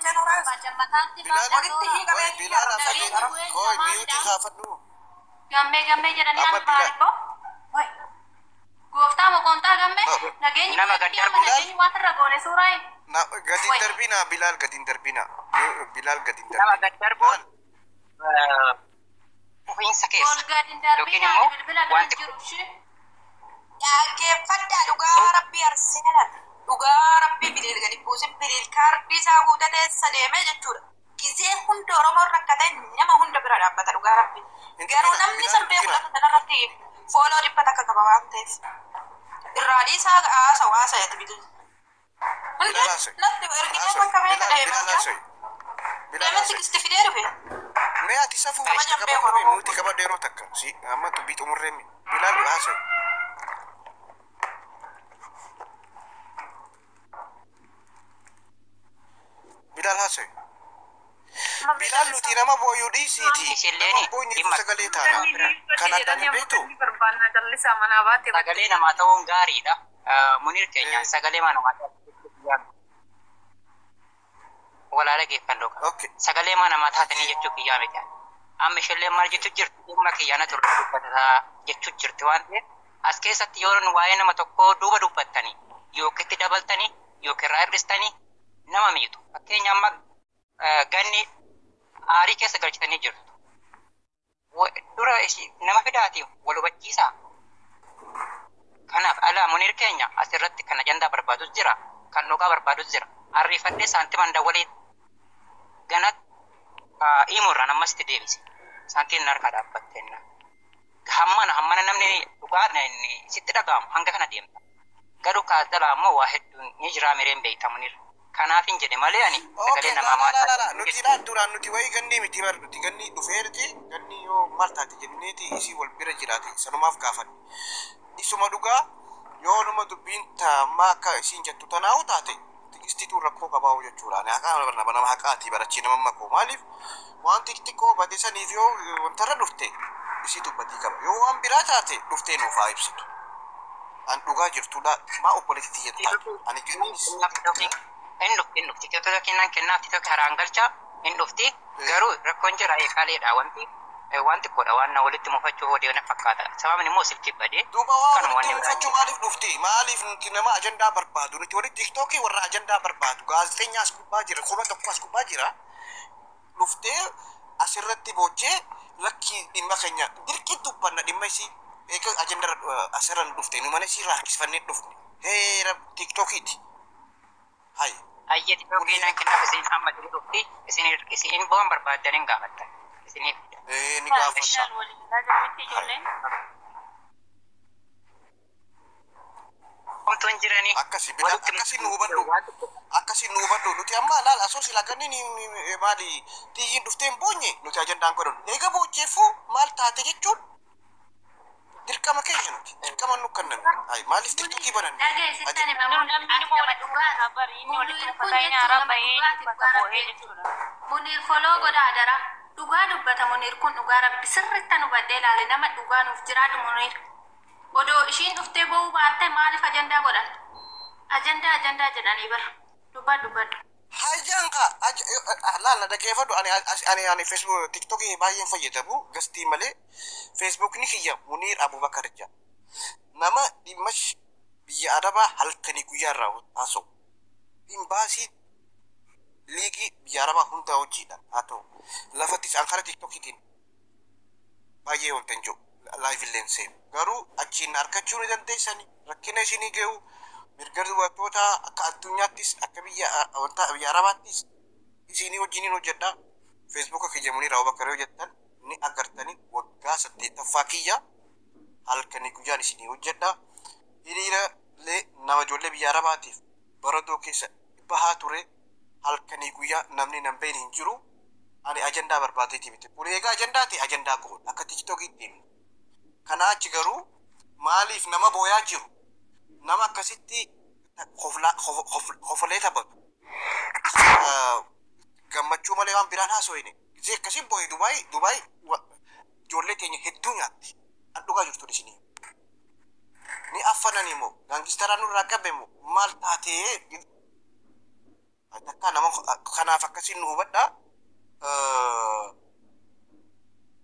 Bochee nuuraa. Bilaal Walitti hiikamee qoy Bilaal Nageenyi afadhe bu'ee qoy namaa mute kaafadhu. Gammee gammee jedhanii Amma as bahan Bilaal ibboo. Gooftaa moqonxaa gammee nageenyi Nama bu'ee gad amma darbu. nageenyi waan irra goone suuraa hin. Na gadi Wai. darbina Bilaal gadi darbina. Bilaal gadi Nama darbina. gad darbuun fufiinsa Ol keessa gadi yookiin darbinaan immoo bilbila bira wanti jiru ishee. Dhaggeeffadhaa dhugaa rabbii arseenan dhugaa rabbii biliil gadi buuse biliil kaardii isaa guutatee sa deemee jechuudha. Gizee hunda Oromoon rakkatee nama hunda bira dhaabbata dhugaa rabbii. Hin Garuu tuqina namni Bilaal san hin beeku tuqina. lafa kanarratti fooloo 100 qaba waan ta'eef. Irraa dhiisaa haasa'u haasa'eeti biliil. Bilaal Hundee haasa'e. natti ergitee Haasa'e. bakka beeka Bilaal deeme Bilaal mucaa. haasa'e. Bilaal Deemee haasa'e. tikisti fidee dhufe. Mee ati safuu Kabajan itti beeku qabadhu mee Oromoon mute kun. qabadhu yeroo takka. Si amma dubbii xumurree mi. Bilaal haasa'e. Bilaal haasa'e. Bilaal nuti nama booyuu dhiisiiti. Nama ishilleen booyniitu dhimma sagalee taana. Kan addaan hin beektu. sagalee namaa ta'uun gaariidha. Munir keenya sagalee namaa ta'uun walaa dhageeffannoo qaba. Okay. Sagalee namaa taatanii jechuu kiyyaa miti. Amma ishillee maal jechuu jirti dhimma kiyyaana turre dubbataa jechuu jirti waan ta'eef as keessatti yoo nu waa'ee nama tokkoo duuba dubbattanii yookiin itti dabaltanii yookiin irraa hir'istanii nama miitu. Fakkeenya amma ganni aarii keessa galchitanii jirtu. Dura nama fidaati wal hubachiisaa. Kanaaf alaa Munir keenya asirratti kan ajandaa barbaadus jira, kan dhugaa barbaadus jira. Arriifadhee saantimaan dawwalee gana himuurraan ammas itti deebise. Saantiin harkaa dhaabbatteenna. Hammana hammana namni dhugaa sitti dhaga'amu hanga kana deemta. Garuu kaas jalaa ammoo waa hedduun ni jiraa mireen beekta Munir. Kanaaf hin jedhe malee ani sagalee Okay, la namaa la maal la la la taate nuti laal duraan nuti wayii gannii miti bar nuti gannii dhufeerti gannii yoo maal taate jenneeti isii wal bira jiraate sanumaaf gaafanne. Isuma dhugaa yoo numa dubbiin taammaa akka isiin jettu tanaa'u taate tigistituu rakkoo qabaa'u jechuudha. Ani haqaa nama nama haqaati barachii nama makoo maaliif waan xixiqqoo bade saniif yoo wantarra dhufte isiitu badii qaba yoo waan biraa taate dhuftee nuuf haa ibsitu. An dhugaa jirtudha maa obboleetti tiyya taate ani ganniinis. Hin dhufti hin dhufti tiktoota kennaan kennaaf tiktoota haraan galchaa hin dhufti garuu rakkoon jira eekaaleedha wanti waan xiqqoodha waan na walitti mufachuuf odeeffannoo fakkaata sababni immoo silkii badee Duuba waa kanuma walitti wanni biraa mufachuu maaliif dhufti? Maaliif nuti nama ajandaa barbaadu? Nuti walitti tiktookii warra ajandaa barbaadu. Gaazexeenyaa as gubbaa jira, 1000 as gubbaa jira. Dhuftee asirratti boochee lakkii dhimma keenya dirqii dubbanna dhimma isii eega ajandaa asirra nu dhufte nu mana isii irraa harkisfannee dhufne. Heera tiktookiiti. Hay. Ayyee tiktookii naan kennaaf isin amma isin dhufti isin isin bu'aan barbaaddan hin gaafattan isiniif fida. Ee ni gaafanna. Hay. Homtuun jiranii Akkasi Bilaal walitti akkasi nu hubadhu. waan xiqqoo Akkasi nu hubadhu. Nuti amma laal asoo silaa ganni ni maali xiyyiin dhuftee hin boonye nuti ajandaan godhannu. Eega boocheefuu maal taate jechuun dirqama keenya nuti dirqama nu kenname. Ay maaliif tiktookii bananne? Dhagaye sittan hima Munir ati nama dhugaati. Munir kun jechuun nama dhugaati dhugaa rabbi jechuudha. Munir foloo godhaa dara. Dhugaa dubbata Munir kun dhugaa rabbi sirriitti nu hubadhee ilaale nama dhugaa nuuf jiraadhu Munir. Odoo ishiin dhuftee ba'uu baatte maaliif ajandaa godhan? Ajandaa ajandaa jedhanii bara. Dubbadhu dubbadhu. Hajaan ka laal na dhaggeeffadhu ani ani ani Facebook tiktookii baay'een fayyadamu gastii malee Facebookni kiyya Muniir Abubakar jedha. Nama dhimma biyya Arabaa halkanii guyyaa irraa haasa'u. Imbaasii liigii biyya Arabaa hundaa hojiidha haa ta'u. Lafattis an kara tiktookiitiin baay'ee wanta hin jiru live illee hin seenu. Garuu achiin argachuu ni dandeessani rakkina isinii gahu mirga dubartootaa akka addunyaattis akka biyya wanta biyya Arabaattis isinii wajjiniin hojjedha. Feesbuuka kiyya Muniir Abubakar yoo jettan ni agartani waggaa 8ffaa kiyya halkanii guyyaan isinii hojjedha. Hiriira illee nama ijoollee biyya Arabaatiif baratoo keessa bahaa ture halkanii guyyaa namni nan beekne hin jiru. Ani ajandaa barbaadeeti miti. Kun egaa ajandaa ta'e ajandaa goona akka tiktookiitti deemna. Kanaa achi garuu maaliif nama booyaa jiru nama akkasitti hofolee taphatu gammachuu malee waan biraan haasofne. Gisee akkasiin boo'e Dubaay Dubaay ijoollee teenya hedduu nyaatti. An dhugaa jirtu isinii. Ni affanani moo gaangistaraa nurraa qabe moo maal taatee Takka nama kanaaf akkasiin nu hubadhaa.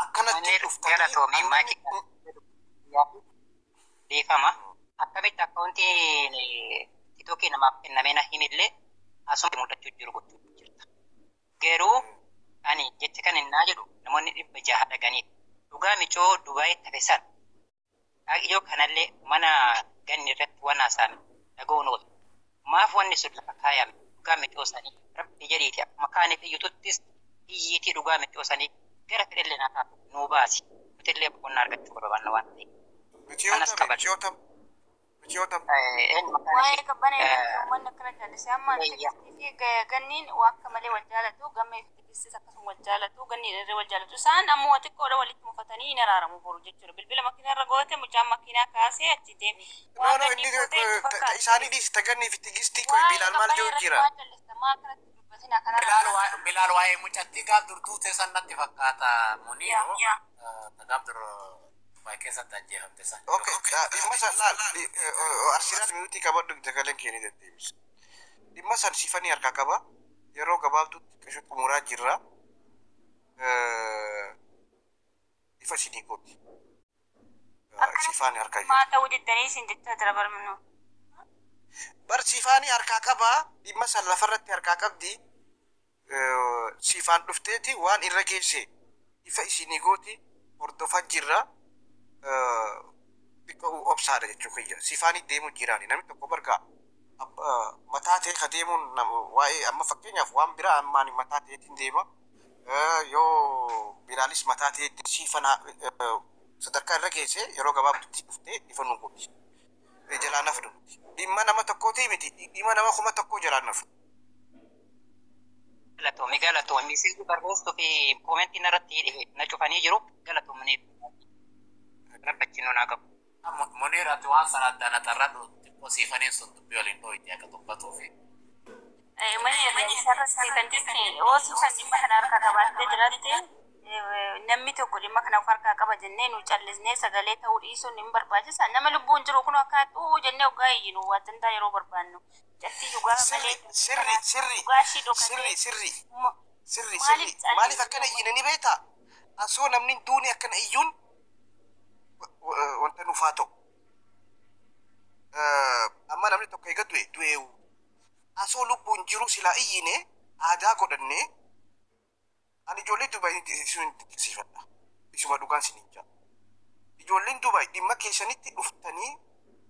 Akkanatti Munir dhuftanii galatoomii maakii dhiifama. Akkamitti akkaawuntiin TikTokii namaaf kenname na himillee asuma mul'achuu jiru gochuu jirta. Garuu ani jecha kan innaa jedhu namoonni 600 dhaganii dhugaa micoo Dubaayitti hafe sana ijoo kanallee mana ganni irratti waan haasa'ame dhaga'uun oolu. Maaf wanni sun lafa kaayame dhugaa micoo sanii rabbi jedhiiti akkuma kaaniif iyyututtis iyyiitii dhugaa micoo sanii gara fedhellee naa taatu nuu baasi. Nutillee boqonnaa argachuu barbaanna waan ta'eef. Kanas Michiyoota qabadhu. michiyoota michiyoota Eenyu maqaan Waa'ee ishee? qabbanee irratti uummanni akkana jaalise amma Wayya. tigistii fi ganniin waa akka malee wal jaalatu gammee fi tigistis akkasuma wal jaalatu ganniin irree wal jaalatu isaan ammoo xiqqoodha walitti mufatanii hin araaramu boru jechuudha bilbila makiinaa irra goote mucaan makiinaa kaasee achi deeme No, waan no, ganniin inni goote itti fakkaata isaanii dhiisi tagannii fi tigistii koo waa'ee bilaal maal qabbanee jiru irratti jira. waan jallista maa akkanatti dubbatina kana Bilaal waa'ee Bilaal waa'ee mucattii gaaf dur duute san natti fakkaata Muniiroo. Gaaf dur Dubaay keessatti ajjeefamte san. Okay, dhimma san laal Arsenal miyuutii qabadhu sagaleen keenya deddeebisa. Dhimma san sifanii harkaa qaba. Yeroo gabaabduutti qishu xumuraa jirra. Ifa isinii gooti. Sifaanii harkaa maa jira. ta'uu diddanii isin jechaa jira barmannu. Bar sifaanii harkaa qaba. Dhimma san lafarratti harkaa qabdi. Sifaan dhufteeti waan irra geesse ifa isinii gooti hordofaa jirra. Xiqqoo obsaadha jechuu kiyya. Sifaanii deemuu jiraani. Namni tokko bargaa mataa ta'e ka deemuun waa'ee amma fakkeenyaaf waan biraa ammaan mataa ta'eetiin deema. Yoo biraalis mataa ta'e siifana sadarkaa irra geesse yeroo gabaabdutti dhuftee ifa nu godhi. Jalaan nafnu. Dhimma nama tokkootii miti. Dhimma nama 1000 jalaan nafnu. Galatoomii galatoomii si barreessuu fi koomentiin irratti na cufanii jiru galatoomanii rabbachiin naa qabu. Muniir ati waan sana addaan axarradhu xiqqoo siifaniin sun dubbii waliin dhooyte akka dubbatuufi. Mana isarratti kan jette osoo dhimma kana harkaa qabaattee jiraatte namni tokko dhimma kana of harkaa qaba jennee nu callisnee sagalee ta'uu dhiisuun hin barbaachisa. Nama lubbuun jiru kun akka xuu jennee ogaa iyyinu waan yeroo barbaannu. Cattii dhugaa Sirri malee sirri sirri dhugaa ishii dhokatee sirri sirri sirri maaliif sirri maaliif callisnee akkana iyyine ni beektaa? Asoo namni hin duune akkana iyyuun wanta nufaa ta'u. Amma namni tokko eega du'e du'eewu. Asoo lubbuun jiru silaa iyyine aadaa godhannee ani ijoollee Dubaay isin dinqisiifadha. Isuma dhugaan isin hin jaa. Ijoolleen Dubaay dhimma keessanitti dhuftanii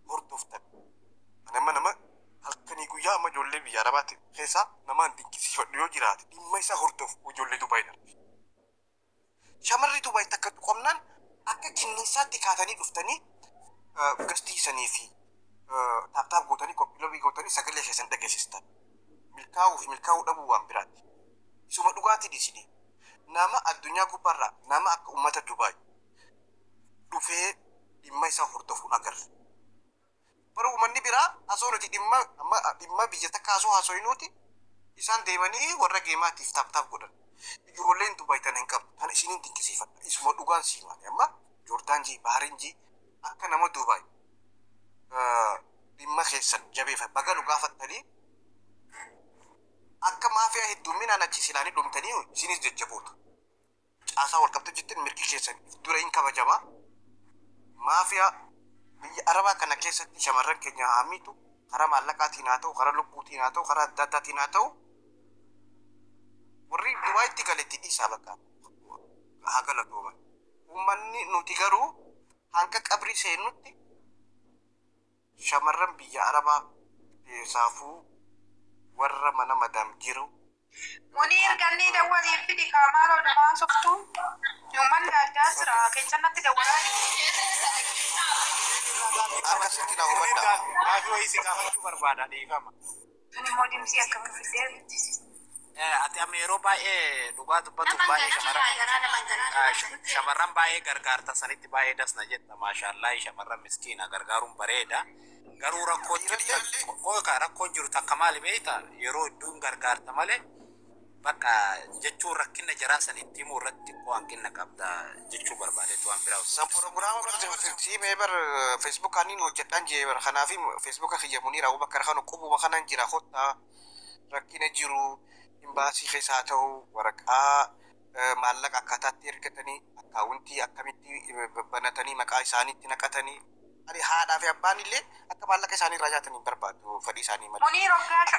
hordoftan. Ani amma nama halkanii guyyaa amma ijoollee biyya Arabaatti keessaa namaan dinqisiifadhu yoo jiraate dhimma isaa hordofu ijoollee Dubaay darbe. Shamarri Dubaay takka tuqamnaan akka kinniisaatti kaatanii dhuftanii gastiisanii fi taaptaap gootanii koppiilobii gootanii sagalee keessan dhageessistan. Milkaa'uu fi milkaa'uu dhabuu waan biraati. Isuma dhugaatii dhiisini. Nama addunyaa gubbaarraa nama akka uummata Dubaay dhufee dhimma isaa hordofuun agarra. Bara uummanni biraa asoo nuti dhimma amma dhimma biyya takka asoo haasoo isaan deemanii warra geemaatiif taaptaap godhan. Ijoolleen Dubaay tana hin qabdu. Tana isiniin dinqisiifadha. Isuma dhugaan siimaani amma Joordaan jii Baharin jii akka nama Dubaay dhimma keessan jabeeffa baga nu gaafattanii akka maafiyaa heddumminaan achi silaanii dhumtanii isinis jajjaboota. Caasaa wal qabda jettan mirgi keessan dura hin kabajamaa. Maafiyaa biyya Arabaa kana keessatti shamarran keenya haa miitu karaa maallaqaatiin haa ta'u, karaa lubbuutiin haa ta'u, karaa adda addaatiin haa ta'u warri Dubaayitti galetti dhiisaa bakka haa galatooman. Uummanni nuti garuu hanga qabrii seennutti shamarran biyya Arabaa saafuu warra mana madaam jiru Muniir ganni dawwaliin fidi kaamaaroo dhumaa softuu uummanni addaa jira keessanatti dawwalaa akkasitti na hubadhaa. Gaafii wayii si gaafachuu barbaada dhiifama. Tuni immoo dimsii akkamitti fiddee Ati amma yeroo baay'ee dhugaa dubbatuuf baay'ee shamarran baay'ee gargaarta sanitti baay'ee dasna jetta maashaallaa shamarran miskiina gargaaruun bareeda. Garuu rakkoon jiru rakkoon jiru takka maali beekta yeroo hedduun gargaarta malee bakka jechuun rakkina jaraa sanitti himuu irratti xiqqoo hanqina qabda jechuu barbaadeetu waan biraa San prograama bar siimee bar Facebook aniin hojjedhaan jee bar kanaaf Facebook kiyya Muniir Abubakar kan qubuma kanan jira kottaa Rakkina jiru imbaasii keessaa ta'u waraqaa maallaqa akkaataatti ergatanii akkaawuntii akkamitti banatanii maqaa isaaniitti naqatanii ani haadhaa fi abbaan illee akka maallaqa isaanii irraa nyaatanii hin barbaadu fedhii isaanii malee. Muniir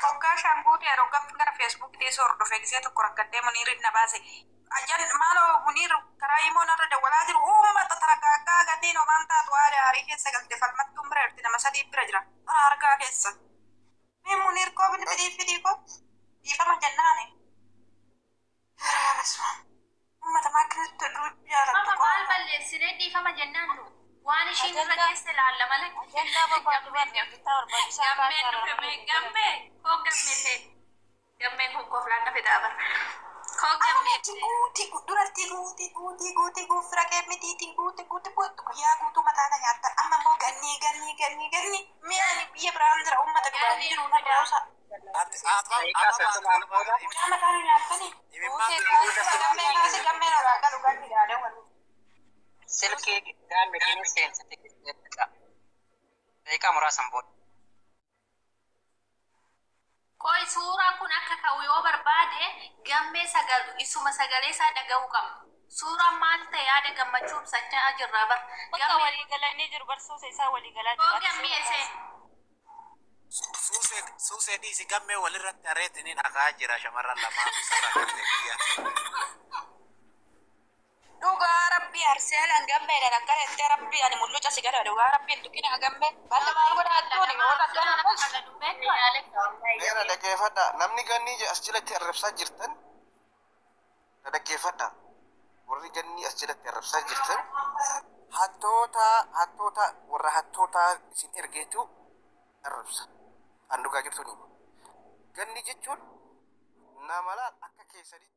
hoggaa shan guutee hoggaa gara feesbuukii dhiisuu hordofee gisee tokko rakkadhee Muniir na baase. Ajan maaloo Muniir karaa imoon irra dawwalaa jiru uummata taragaaggaa ganneen homaan taatu haadha aarii keessa galte falmattuun bira jirti nama sadii bira jira. Mana harkaa keessa. Mee Muniir koo bilbilii fidii koo dhiifama jennaani. Uummata maakinitti oduu jaalattu Mama maal balleessinee dhiifama jennaan nu waan ishiin irra geesse laalla malee. Ajandaa barbaadu barbaadu barbaachisaa Gammeen dhufe mee gammee koo gammee ta'e gammeen kun koflaan dhafe dhaaba. Koo gammee ta'e. Guutii duratti guutii guutii guutii guufira kee mitiitii guutii guutii guutuu guyyaa guutuu mataa na nyaattan amma immoo gannii gannii gannii gannii mi'aani biyya biraan jira uummata biraan jiru na daawusa. Ati ababa Guyyaa mataa nu nyaattani. Gammee kaase gammeen olaa galu ganni ilaalee waliin. Silkii gaammetiin seensite keessatti daqiiqaa muraasan booda. Koi suuraan kun akka ka'u yoo barbaade gammee sagalu isuma sagalee isaa dhaga'uu qabna. Suuraan maal ta'e yaada gammachuu ibsachaa jirra bar. Bakka Gammee walii galanii jiru barsuusa isaa walii galaa koo jiru. gammee see. Suusee suusee dhiisi gammee walirratti areetiniin hakaa jira shamarran lamaan sarara gartee biyya. Dhugaa rabbii arseelan gammeedhaan akkana jettee rabbii ani mulluca si gada dhugaa rabbiin tuqina gammee balla maal godhaa tuuni yoo akkana Meera dhaggeeffadha. Namni ganni as jalatti arrabsaa jirtan na dhaggeeffadha. Warri ganni as jalatti arrabsaa jirtan hattoota hattoota warra hattoota isin ergeetu arrabsa. An dhugaa jirtu ni. Ganni jechuun nama laal akka keessanitti